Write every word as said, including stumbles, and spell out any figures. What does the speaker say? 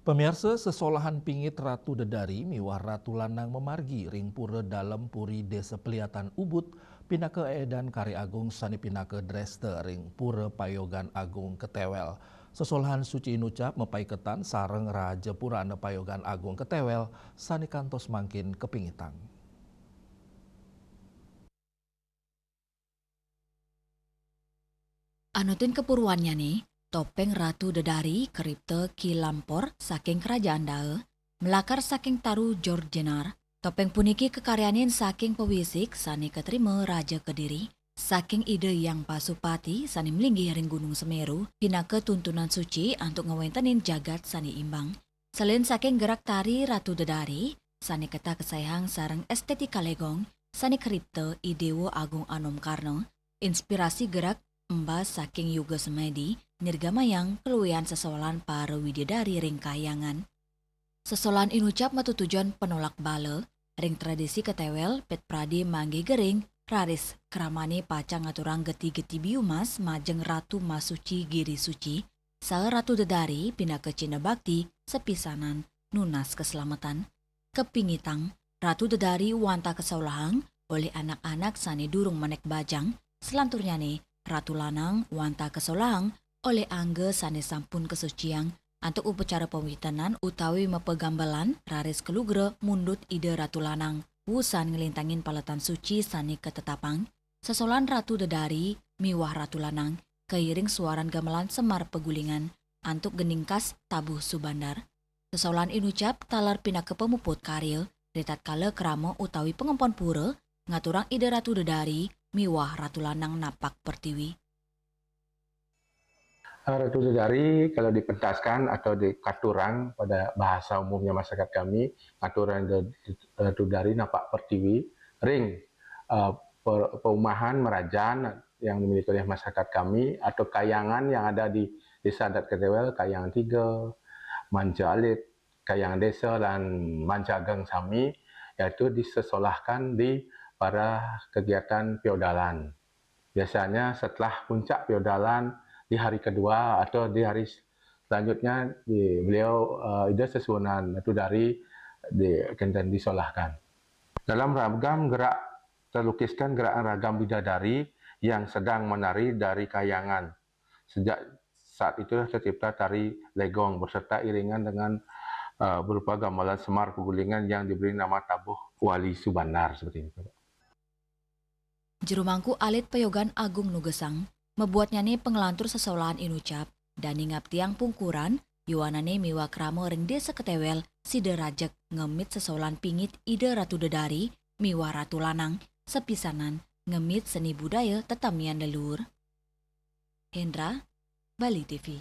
Pamiarsa, sesolahan pingit Ratu Dedari miwah Ratu Lanang mamargi ring Pura Dalem Puri Desa Peliatan Ubud, pinaka edan kari agung sane pinaka dresta ring Pura Payogan Agung Ketewel. Sesolahan suci inucap mapaiketan sareng Raja Purana Payogan Agung Ketewel sane kantos mangkin kapingitang. Anutin kapurwannyane, topeng Ratu Dedari karipta Ki Lampor saking Kerajaan Daa, malakar saking Taru Jorjenar. Topeng puniki kakaryanin saking pawisik sane katrima Raja Kediri, saking Ida Hyang Pasupati sane malinggih ring Gunung Semeru, pinaka tuntunan suci antuk ngwentenin jagat sane imbang. Selain saking gerak tari Ratu Dedari, sane ketah kasayang sareng estetika legong, sane karipta I Dewa Agung Anom Karna, inspirasi gerak embas saking Yuga Semadi, nirgamayang kaluwihan sesolahan para widadari ring kahyangan. Sesolahan inucap matutujon panolak bala, ring tradisi Ketewel, pit prade manggih gering, raris kramane pacang ngaturang geti-geti biumas majeng Ratu Masuci Giri Suci, saha Ratu Dedari pinaka cihna bakti sapisanan nunas kaslametan. Kapingitang, Ratu Dedari wantah kasolahang olih anak-anak sane durung menek bajang, salanturnyane Ratu Lanang wantah kasolahang olih angga sane sampun kasuciang antuk upacara pawitenan utawi mapagambelan raris kalugra mundut Ida Ratu Lanang, wusan nglintangin paletan suci sane katetapang. Sesolahan Ratu Dedari miwah Ratu Lanang kairing suaran gamelan Semar Pagulingan antuk gending khas tabuh subandar. Sesolahan inucap taler pinaka pamuput karya, ritatkala krama utawi pangempon pura ngaturang Ida Ratu Dedari miwah Ratu Lanang napak pertiwi. Ratu Dedari, kalau dipentaskan atau dikaturang pada bahasa umumnya masyarakat kami, ngaturang de-, Ratu Dedari napak pertiwi, ring, eh, per-, perumahan merajan yang dimiliki oleh masyarakat kami, atau kayangan yang ada di Desa Adat Ketewel, Kayangan Tiga, Manca Alit, Kayangan Desa, dan Manca Ageng sami, yaitu disesolahkan di para kegiatan piodalan. Biasanya setelah puncak piodalan di hari kedua atau di hari selanjutnya di beliau, eh, Ida Sesuunan Ratu Dedari di, kenten disolahkan. Dalam ragam gerak terlukiskan gerakan ragam bidadari yang sedang menari dari kayangan. Sejak saat itulah tercipta tari legong berserta iringan dengan, eh, berupa gamelan Semar Pagulingan yang diberi nama tabuh Wali Subandar seperti itu. Jero Mangku Alit Payogan Agung nugesang, mabuatnyane panglantur sesolahan inucap, dane ngaptiang pungkuran, yowanane miwah krama ring Desa Ketewel, sida rajeg ngemit sesolahan pingit Ida Ratu Dedari miwah Ratu Lanang, sapisanan ngemit seni budaya tetamian leluhur. Hendra, Bali T V.